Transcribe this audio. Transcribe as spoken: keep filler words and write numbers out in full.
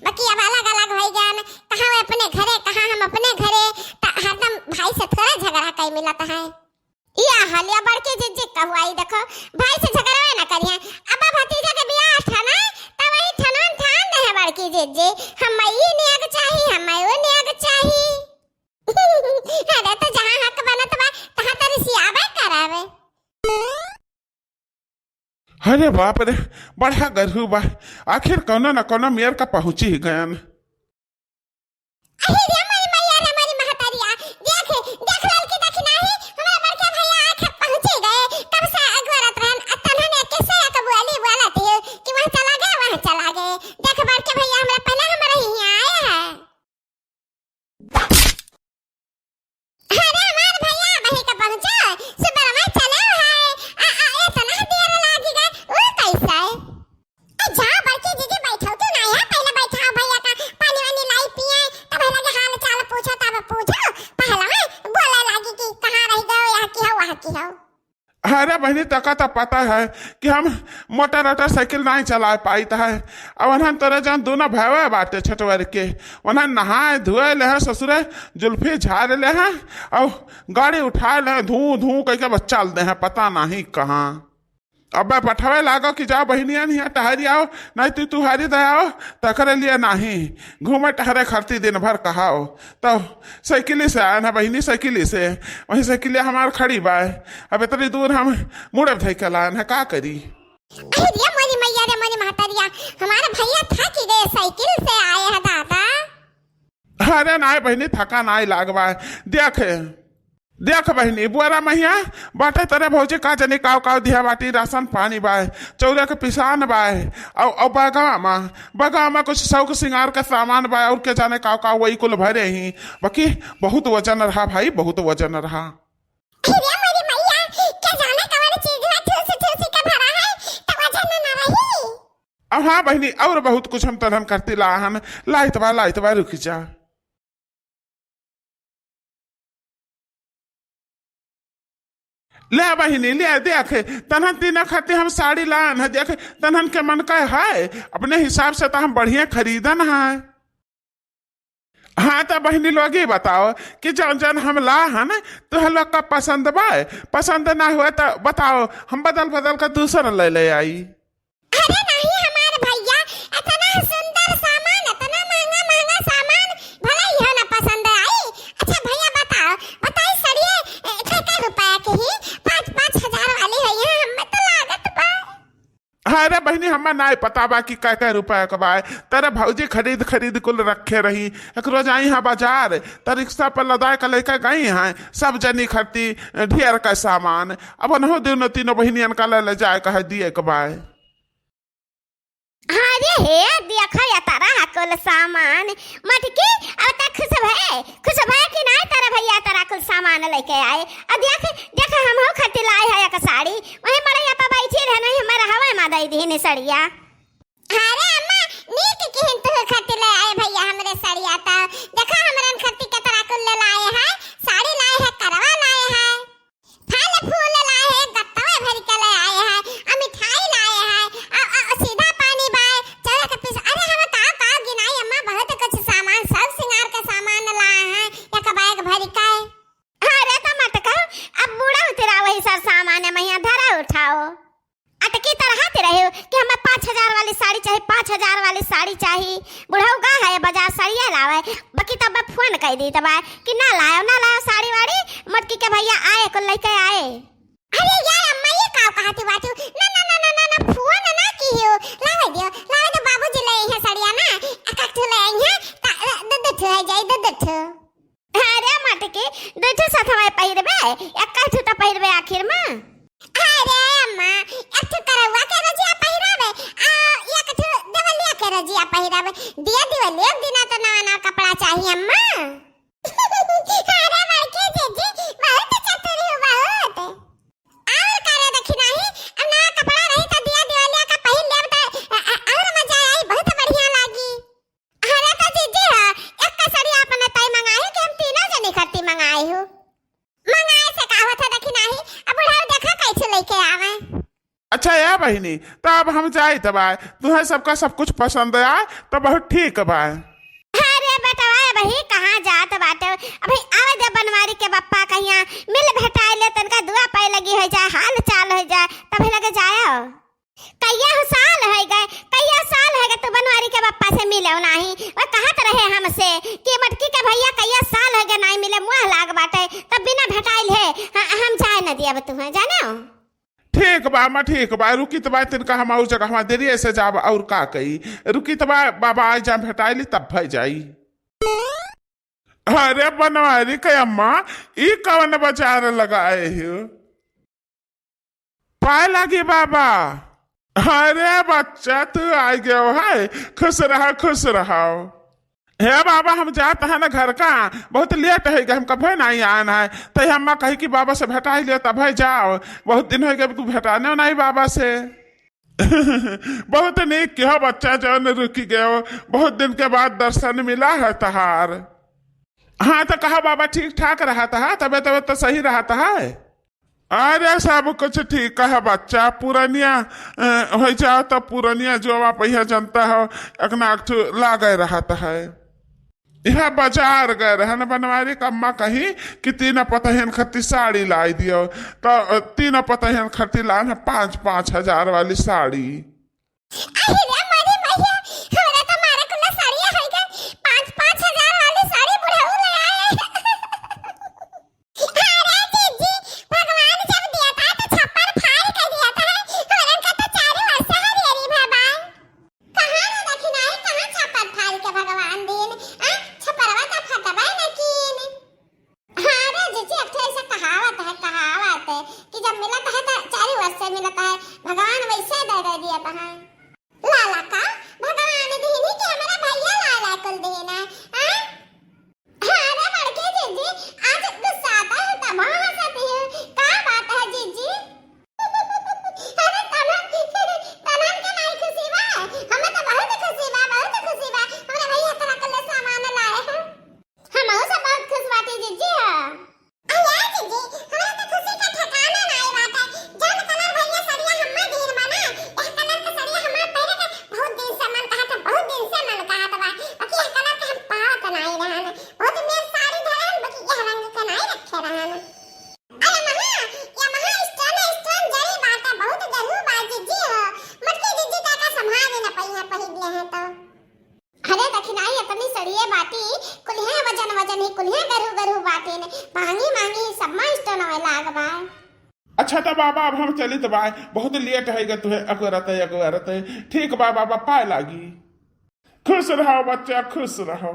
बाकी अब अलग-अलग होइ गएन, कहाँ वे अपने घरे, कहाँ हम अपने घरे, त हरदम भाई से थोड़ा झगड़ा कइ मिलत है। या हलिया बड़की जिज्जी कहुआई देखो, भाई से झगड़ा न करिहैं। अब भतीजा के बियाह ठना, त वही ठनन ठान देहैं बड़की जिज्जी, हम्मै ई नेग चाही, हम्मै ऊ नेग चाही। अरे त जहाँ हक बनत बा, तहाँ त रिसियाबे करावे। अरे बाप रे, बड़ा गरहू बा। आखिर कउनो न कउनो मेर का पहुँची ही गएन। अरे रे मोरी मैया रे मोरी महतरिया, देख, देख ललकी देखी नाही, हमरा बड़का भैया आके पहुँची गए। कब से अगोरत रहन, आ तन्हन एके से एक बोली बोलत है कि वहाँ चला गए, वहाँ चला गए। देख बड़के भैया हमरा पहले हमरा हियाँ आए हैं। अरे हमार भैया वहीं का पहुँचा, सुबह में चले है। आ, आ, इतना देर लागी गए, ऊ कैसे? ए, जा बड़की जिज्जी बैठो, क्यों ना है? पहले बैठाओ भैया का, पानी वानी लाई पिए, तब लगे हाल चाल पूछो, तब पूछो। पहला है, बोले लागी कि कहाँ रह गए, यहाँ की हो, वहाँ की हो। अरे बहिनी, तका त पता है कि हम मोटर वोटर साइकिल नाहीं चलाए पाइत है। अब उन्हन तोरे जौन दूनो भैवे बाटे छटवर के, उन्हन नहाए धोए लेहैं ससुरे, जुल्फी झार लेहैं, अउ गाड़ी उठाए लेहैं, धू धू कइके बस चल देहैं, पता नाहीं कहाँ। अब्बे पठवे लागो कि जाओ बहिनिया निया टहरि आओ, नाहीं तू तुहारी दे आओ, तकरे लिए नाहीं। घूमे टहरे खरती दिन भर कहाओ। तउ साइकिली से आएन है बहिनी, साइकिली से। वहीं साइकिलिया हमार खड़ी बाय। अब इतनी दूर हम मुड़े धइ के लाएन है, का करी? अरे रे मोरी मैया रे मोरी महतरिया, हमार भैया थकी गए, साइकिल से आए हैं दादा। अरे नाहीं बहिनी, थका नाहीं लाग बाय। देख, देख बहिनी, बोरा महिया बाटे तोरे भौजी का जनी काव काव दिहा बाटी, राशन पानी बाय, चौरा के पिसान बाय, अउ, अउ बगवा मा, बगवा मा कुछ शौक सिंगार के सामान बाय, अउर के जाने काव काव वही कुल भरे ही। बाकी बहुत वजन रहा भाई, बहुत वजन रहा। अरे मोरी मैया, के जाने कवन चीज है, ठूस ठूस के भरा है, त वजन न रही। अब हाँ बहिनी, अउर बहुत कुछ हम तन्हन खरती लाहन, लाइत बा, लाइत बा, रुकि जा। ले बहिनी, ले देख, तन्हन तीनों खरती हम साड़ी लान है, देख, तन्हन के मन का है, अपने हिसाब से त हम बढ़िया खरीदन है। हाँ, त बहिनी लोग ई बताओ कि जौन जौन हम लाहन, तोहन लोग का पसंद बा? पसंद ना हुए त बताओ, हम बदल बदल के दूसर ले ले आई। अरे नाहीं हमार भैया, इतना सुंदर सामान, इतना महंगा महंगा सामान, भला इहो ना पसंद आई? अच्छा भैया बताओ, बताई सड़िए, ए, कै कै रुपया के ही? पाँच पाँच हजार वाली है यहाँ, हमें तो लागत बा। अरे बहिनी, हमें नाहीं पता बा कि कै कै रुपया के बा। तेरे भौजी खरीद खरीद कुल रखे रही। एक रोज आई हैं बाजार, त रिक्शा पर लदाए के लेके गई हैं सब जनी खरती ढेर का सामान। अब उन्हों दूनो तीनों बहिनियन का ले ले जाए कहे दिए के बा। अरे हे, देखो या तारा कुल सामान। मटकी, अब तक खुश भए, खुश भए कि नाहीं तारा भैया तारा कुल सामान लेके आए? अब देख, देख हमहू खरती लाए है एक साड़ी, वहीं मड़ैया पर बैठी रहन, वहीं हमारा हवा मा दई दीन सड़िया। अरे अम्मा, नीक किहिन तू खरती ले आए भैया हमरे सड़िया त। देखा हमरन खरती केतरा कुल ले लाए है, साड़ी लाए है, करवा लाए है, फल फूल लाए है, गत्तवे भरि के ले आए है, आ मिठाई लाए है, आ, आ, आ सीधा पानी बाय, चौरा के पीस, अरे हम का का गिनाई अम्मा, बहुत कुछ सामान, सब सिंगार के सामान लाए है, एक बैग भरि के। अरे त मटका, अब बूढ़ा उतरा वही सब सामान है, मैया धरा उठाओ। अटकी तरहत रहे हो कि हमें पाँच हजार वाली साड़ी चाही, पाँच हजार वाली साड़ी चाही। बुढ़ऊ गा है बाजार सड़िया लावे, बाकी तब फोन कइ दी तब कि ना लायो, ना लायो साड़ी वाड़ी, मोटकी के भैया आए, कुल लेके आए। अरे यार अम्मा, ये का कहती बाटू? ना, ना, ना, फोन ना की हो, लावे दियो, लावे तो बाबूजी ले आई है सड़िया ना, एक एक ठो ले आई है, ता-, दो, दो ठो है जाई, दो, दो ठो। अरे मटकी, दुइ ठो सथवा पहिरबे, एक्कै ठो त पहिरबे आखिर में। अरे अम्मा, एक ठो करौआ के रजिया पहिराबे, आ एक ठो देवलिया के रजिया पहिराबे। दिया दिवलिया के दिना त नवा नवा कपड़ा चाही अम्मा। अरे बड़की जिज्जी, बहुत चतुर हो, बहुत। और करे देखी नाही, अब नवा कपड़ा रही त दिया दिवलिया का पहिर लेब त, अ, अ, और मजा आई, बहुत बढ़िया लागी। अरे तो जीजी ह, एक कसड़ी आपन तई मंगाए हो कि हम तीनों जनी खरती मंगाए हो? मंगाए से का होत है, देखी नाही, अब बुढ़ऊ देखा कैसे लेके आवे। अच्छा, या कहनी, तब हम जाइत बाय। तुहें सबका सब कुछ पसंद आए तो बहुत ठीक बाय। अरे बेटवा, अबही कहाँ जात बाटे? अबही आवे दे बनवारी के बप्पा कहिया, मिल भेटाइ ले, तनका दुआ पाए लगी होइ जाए, हाल चाल होइ जाए, तब लगे जायो। कइया साल होइ गए, कइया साल होइ गए तू बनवारी के बप्पा से मिलो नाही। वो कहत रहे हमसे कि मटकी के भइया कइया साल होइ गए नाही मिले, मुँह लाग बाटे, तब बिना भेटाइल है, हाँ, हम जाए न दियब तुहें, जाने हो? ठीक बा अम्मा, ठीक बा, रुकित बा, तिनका हम और जगह हम देरी ऐसे जाब, और का कही, रुकित बा, बाबा आई जा भेटाइली तब भई जाई। अरे बनवारी के अम्मा, ई कवन बाजार लगाए हो? पाए लागी बाबा। अरे बच्चा, तू आ गयो है, खुश रहो, खुश रहो। हे बाबा, हम जात है ना घर का, बहुत लेट होइ गए, हम कभे नाही आन है, तो अम्मा कही कि बाबा से भेटाइ लियो तब है जाओ, बहुत दिन होइ गए तू भेटाने नाही बाबा से। बहुत नीक किहो बच्चा, जौन रुकि गयो, बहुत दिन के बाद दर्शन मिला है तहार। हाँ, तो कहा बाबा, ठीक ठाक रहत है, तबियत, तबियत तो सही रहत है? अरे, सब कुछ ठीक है बच्चा, पुरनिया, अ, होइ जाओ तो पुरनिया जो आप यहाँ जनता हो, एक ना एक ठो लागे रहत है। यहाँ बाजार गए रहन बनवारी के अम्मा कही कि तीन पतहियन खती साड़ी लाई दियो, तो, अ, तीन पतहियन खती लान है पाँच, पाँच हजार वाली साड़ी। अरे रे मोरी मैया, हमरा तो मारे कुल्ला साड़िया है के पाँच, पाँच हजार वाली साड़ी बुढ़ऊ ले आए। अरे जीजी, भगवान जब दिया था तो छप्पर फाड़ के दिया था, हमरन का तो चारों ओर से हरियरी भा बा। कहाँ रे दखिनाई, कहाँ छप्पर फाड़ के भगवान दीन? आ, छप्परवा तो फटबे न कीन। हाँ रे जीजी, एक ठे ऐसा कहावत है, कहावत है कि जब मिलत है तो चारों ओर से मिलत है, भगवान वैसे दे दे दिया था। लाला का भगवान दीनी कि हमारा भैया लाला कुल दीना, हाँ? हाँ रे बड़के जीजी, आज गुस्सा आता है तब हंसती हो, का बात है जीजी? अरे तनन, तनन के नाही खुशी बा, हमें तो बहुत खुशी बा, बहुत खुशी बा, हमारा भैया तरह के लिए सामान लाए हैं। हमहू सब बहुत खुश बाटी जीजी हो। अरे जीजी, हमरा तो खुशी का ठिकाना नाई बाटे। जौन कलर भैया सड़िया हम्मा दीन बा ना, यह कलर का सड़िया हमार पहिरे के बहुत दिन से मन कहत है, बहुत दिन से मन कहत बा। बाकी यह कलर के हम पावत नाई रहन। बहुत मेर साड़ी धरन, बाकी यह रंग के नाई रखे रहन। अरे महा, ये महा स्टोन, स्टोन जड़ी बाटे, बहुत गरू बा जीजी हो। मटकी जीजी का, का संभाल न पइहा पहिरले हैं तो। अरे दखिनाई, इतनी सड़िए बाटी, कुल्हे वजन वजन ही, कुल्हे गरू गरू बाटी ने, महंगी महंगी ही, सब मा स्टोन होए लाग बा। अच्छा तो बाबा, अब हम चलित बाय, बहुत लेट है गए तुहे अगोरत है, अगोरत है। ठीक बा बाबा, पाए लागी। खुश रहो बच्चा, खुश रहो।